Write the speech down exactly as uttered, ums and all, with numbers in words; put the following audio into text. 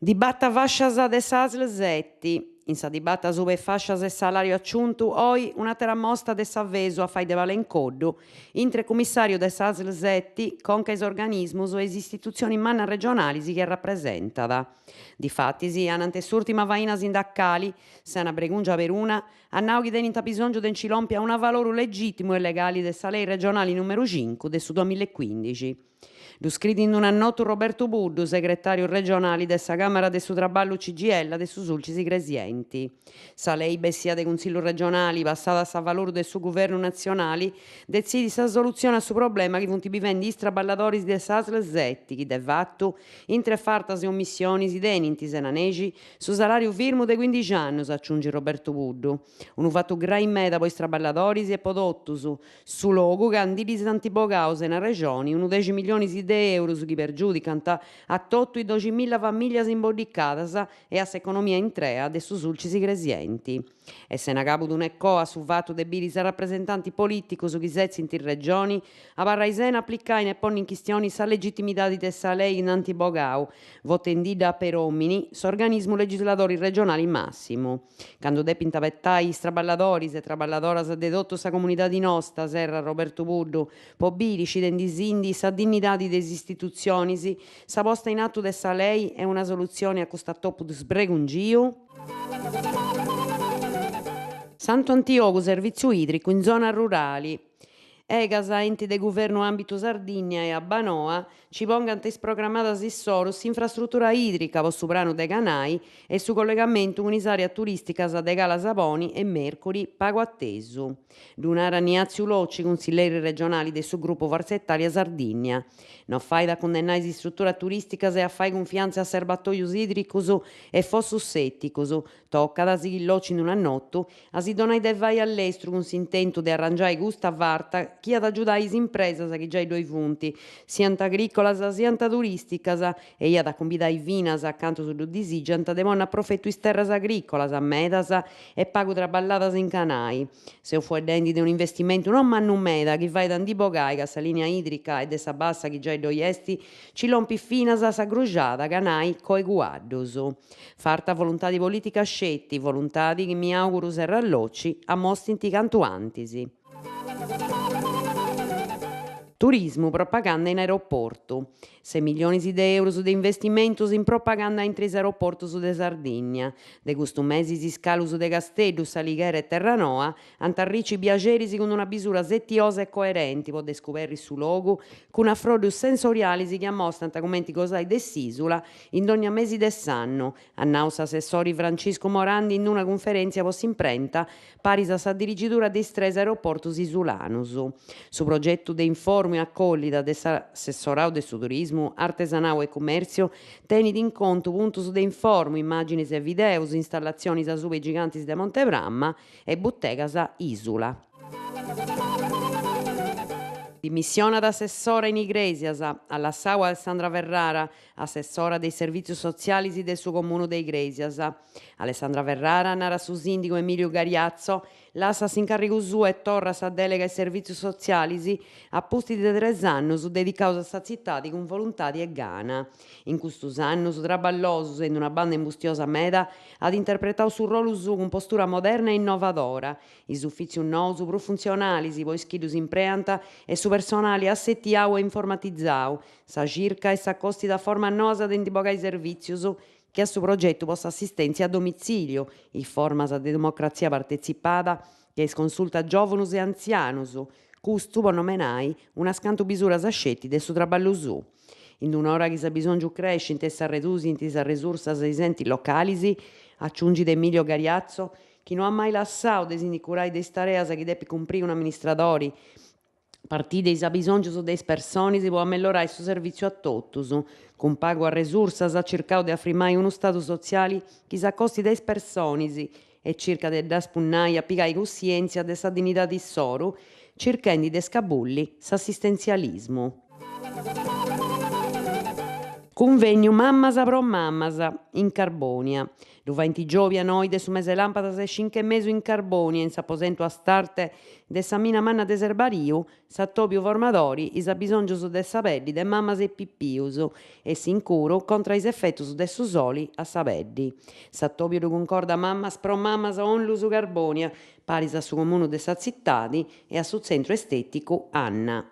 Dibata fascias de s'Asl seti. In sa dibata subra fascias e salariu aciuntu, oi un'atera mosta de s'avesu a fai de pala in coddu intre cumissariu de s'Asl seti conca is organismus e is istituzionis mannas regionalis chi arrapresentat. Difatis, anant s'urtima faina sindacali, Sena Bregungia Peruna, at nau chi tenint bisongiu de nci lompi a un avaloru legitimu e legali de sa lei regionali numeru cincu de su duamilla e cuindixi. Ddu scriit in un'annotu Robertu Puddu, segretariu regionali de sa Camera de su Traballu CGIL de su Sulcis Igresienti. Sa lei bessia de Cunsillu regionali, passada a s'avaloru de su Guvernu nazionali, detzidit sa soluzioni a su problema chi funt bivendi is traballadoris de s'Asl seti, chi de fatu, intre fartas e omissionis, tenint, sena nexi, su salariu firmu de cuindixi annus, aciungit Robertu Puddu. Unu fatu grai meda po is traballadoris e po totus, su logu ca ndi ddis ant bogau sena rexoni unu dexi milionis de eurus chi pergiudicant a totu is doximilla famillias imboddicadas e a s'economia intrea de su Sulcis Igresienti. E sena cabudu ne coa su fatu de biri is arrapresentantis politicus chi setzint in regioni abarrai sena applicai ne ponni in chistioni sa legitimidadi de sa lei chi nd'ant bogau, votendidda per omini s'organismu legisladori regionali massimu. Candu depint abetai is traballadoris e traballadoras de totu sa comunidadi nosta, serrat Robertu Puddu, po biri, scidendisindi sa dignidadi de is istituzionis, sa posta in atu de sa lei e una soluzioni a custu atopu sbregungiu. Santu Antiogu, serviziu idricu in zona rurali. Egas, enti de guvernu ambitu Sardinnia e Abbanoa, nci pongant isprogramadas issoru s'infrastrutura idrica po su pranu de Canai e su collegamentu cun is areas turisticas de Cala Saboni e Mercuri, pagu attesu. Ddu narat Niaziu Locci, cunsilleri regionali de su gruppu Forza Italia Sardinnia. No fait a cundennai is istruturas turisticas e a fai cunfianza a serbatoius idricus e fossus setticus, tocat, sighit Locci in un'annotu, a si donai de fai a lestru cun s'intentu de arrangiai custa farta chi at a agiudai is impresas chi giai ddoi funt, siant agricolas, siant turisticas, e iat a cumbidai finas, a cantu ddu disigiant, de ponni a profetu is terras agricolas, medas e pagu traballadas in Canai. Seu fueddendi de un'investimentu no mannu meda chi fait a ndi bogai ca sa linea idrica e de sa bassa chi giai ddoi est nci lompit finas sa gruxada Canai Coe Cuaddus. Farta voluntadi politica sceti, voluntadi chi mi auguru, serrat Locci, amostint cantu antis. Turismu, propaganda in aeroportu. Ses milionis de eurus de investimentus in propaganda intre is aeroportus de Sardinnia. De custu mesi is scalus de Casteddu, S'Alighera e Terranoa ant a arrici biaxeris cun una bisura setiosa e coerenti po descuberri su logu, cun afroddus sensorialis chi amostant cumenti gosai de s'isula in dogna mesi de s'annu, at nau s'assessori Franciscu Morandi in una cunferenzia po s'imprenta, paris a sa dirigidura de is tres aeroportus isulanus. Su progetu de informu e acollida de s'assessorau de su turismu, artesanau e cummerziu tenit in contu puntus de informu, imaginis e videus, installazionis asuba i gigantis de Monte Pramma e buttegas Isula. Dimissionat assessora in Igresias, at lassau Alessandra Ferrara, assessora de is servizius sotzialis de su comunu de Igresias. Alessandra Ferrara, narat su sindigu Emilio Gariazzo, lassat s'incarrigu suu e torrat sa delega a is servizius sotzialis a pustis de tres annus dedicaus a sa tzitadi cun voluntadi e gana. In custus annus traballosus e in d'una banda imbustiosa meda, at interpretau su rolu suu cun postura moderna e innovadora. Is ufitzius nous prus funtzionalis po is chi ddus impreant e su personali assetiau e informatizau, sa circa e s'acosti da formas noas de ndi bogai servizius che a su progetu po s'assistentzia a domiziliu, is formas de democratzia partetzipada, che a is consultas giovunus e antzianus, custu po nomenai unas cantu bisuras sceti de su traballu suu. In d'un'ora chi s'abisongiu crescint e s'arredusint is resursas de is entis localis, aciungit Emilio Gariazzo, chi no at mai lassau de si ndi curai de is tareas chi depit cumpri un'amministradori, partì de is abisongius de is personis po amellorai su serviziu a totus, cun pagu resursas at circau de afrimai unu stadu sotziali chi s'acosti da is personis e circa de ddas punnai a pigai cussientzia de sa dignidadi issoru, circhendi de scabulli s'assistenzialismu. Cunvegnu Mamas pro Mamas in Carbònia. Lu faint giòbi a noi de su mese 'e làmpadas 'e cinche e mesu in Carbònia, in s'aposentu a starte de sa mina manna de Serbariu, s'atòbiu formadori is abisòngius de sa peddi de mamas e pipius e s'incuru contra is efetus de su soli a sa peddi. S'atòbiu lu cuncorda Mamas pro Mamas Onlus Carbònia, paris a su comunu de sa tzitadi e a su tzentru estèticu Anna.